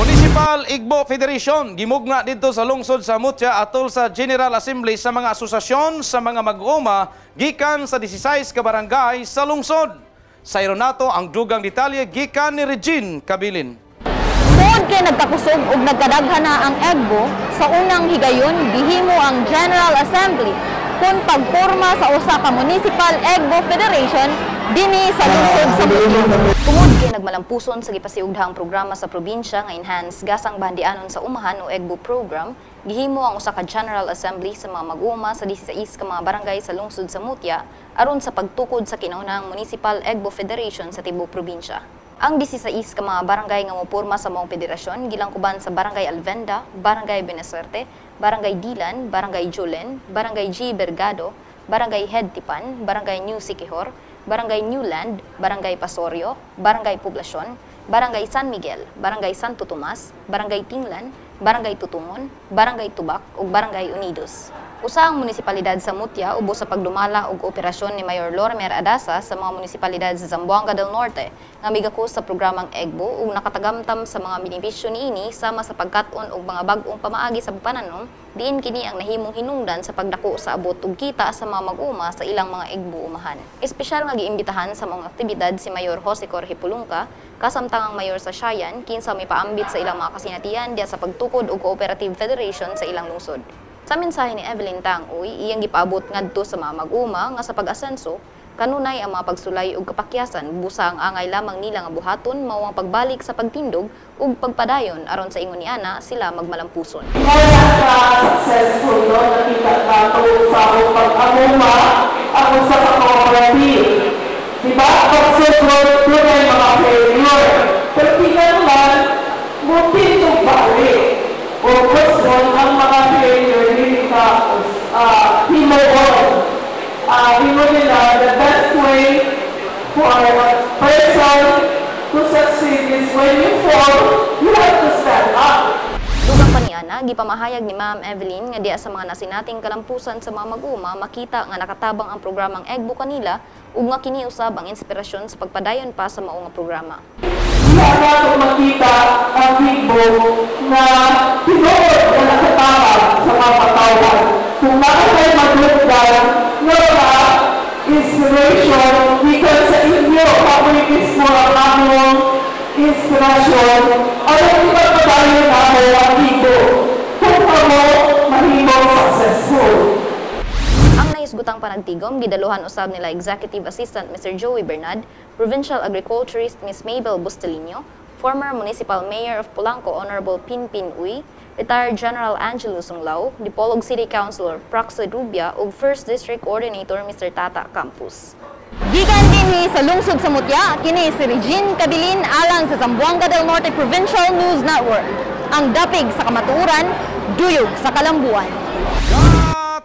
Municipal Igbo Federation gimugna didto sa lungsod sa Mutya atol sa General Assembly sa mga asosasyon sa mga mag-uuma gikan sa 16 ka barangay sa lungsod. Sayron nato ang dugang detalye gikan ni Regine Kabilin. Tungod kay nagkakusog ug nagkadaghan na ang EGBO, sa unang higayon gihimo ang General Assembly kun pagporma sa usa ka Municipal EGBO Federation dinhi sa lungsod sa Mutya. Tungod kay nagmalampuson sa gipasiugdahang programa sa probinsya nga Enhanced Gasang Bahandianon sa Umahan o EGBO program, gihimo ang usa ka General Assembly sa mga mag-uuma sa 16 ka mga barangay sa lungsod sa Mutya aron sa pagtukod sa kinaunahang Municipal EGBO Federation sa tibuok probinsya. Ang 16 ka mga barangay nga moporma sa maong federasyon gilangkuban sa Barangay Alvenda, Barangay Buenasuerte, Barangay Dilan, Barangay Julen, Barangay G. Bergado, Barangay Head Tipan, Barangay New Siquijor, Barangay Newland, Barangay Pasorio, Barangay Poblacion, Barangay San Miguel, Barangay Santo Tomas, Barangay Tinglan, Barangay Tutungon, Barangay Tubak ug Barangay Unidos. Usa ang munisipalidad sa Mutya ubos sa pagdumala og operasyon ni Mayor Lorimer Adasa sa mga munisipalidad sa Zamboanga del Norte nga migakos sa programang EGBO ug nakatagamtam sa mga benepisyo niini sama sa pagkat-on og mga bag-ong pamaagi sa pananom, diin kini ang nahimong hinungdan sa pagdako sa abot ug kita sa mga mag-uma sa ilang mga EGBO umahan. Espesyal nga giimbitahan sa mga aktibidad si Mayor Jose Jorge Pulungka, kasamtang ang mayor sa Siayan, kinsa mipaambit sa ilang mga kasinatian diya sa pagtukod og cooperative federation sa ilang lungsod. Sa mensahe ni Evelyn Tang Uy, iyang gipaabot ngadto sa mga mag-uma nga sa pag-asenso, kanunay ang mga pagsulay ug kapakyasan, busa ang angay lamang nila nga buhaton mao ang pagbalik sa pagtindog ug pagpadayon aron sa ingon ni ana sila magmalampuson. Wala ka successful, no? Nakita nato sa akong pag-amuma ang usa ka cooperative. Diba? Successful, doon ay mga failure. Pero tingnan man, mutindog balik. O gusto ang mga failure, dili ka himuon. Himo nila, the best way for a person to succeed is when you fall, you have to stand up. Dugang pa niana, gipamahayag ni Ma'am Evelyn nga diya sa mga nasinating kalampusan sa mga mag-uma, makita nga nakatabang ang programang EGBO kanila ug nga kini usab ang inspirasyon sa pagpadayon pa sa mao nga programa. Diha nato makita ang Igbo na tinuod na nakatabang sa mga katawhan. Kung naa madugdan nga mga inspiration gikan sa inyo, kamoy mismo ang among inspirasyon, aron ipagpadayon namo ang Igbo kung kamo mahimong successful. Ang nahisgutang panagtigom gidaluhan usab nila Executive Assistant Mr. Joey Bernard, Provincial Agriculturist Ms. Mabel Bustelino, former Municipal Mayor of Polanco Honorable Pinpin Uy, retired General Angelo Sunglao, Dipolog City Councilor Praxo Rubia ug First District Coordinator Mr. Tata Campus. Gikan dinhi sa lungsod sa Mutya, kini si Regine Kabilin alang sa Zamboanga del Norte Provincial News Network. Ang dapig sa kamatuoran, duyog sa kalambuan.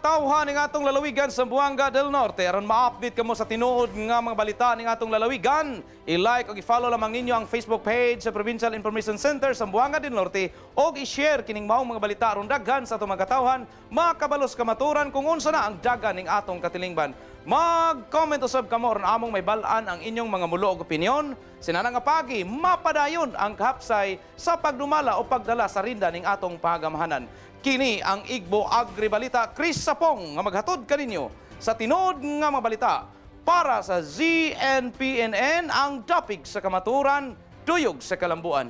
Katawhan ning atong lalawigan sa Zamboanga del Norte, aron ma-update kamo sa tinuod nga mga balita ning atong lalawigan, i-like ug i-follow lamang ninyo ang Facebook page sa Provincial Information Center sa Zamboanga del Norte ug i-share kining maong mga balita aron daghan sa atong mga katawhan makabalos kamaturan kung unsa na ang dagan ning atong katilingban. Mag-comment usab kamo aron among mahibal-an ang inyong mga mulo ug opinyon. Sinana nga pagi, mapadayon ang kahapsay sa pagdumala o pagdala sa rinda ning atong pagamahanan. Kini ang Igbo Agribalita, Chris Sapong nga maghatod kaninyo sa tinuod nga mga balita para sa ZNPNN, ang dapig sa kamaturan, duyog sa kalambuan.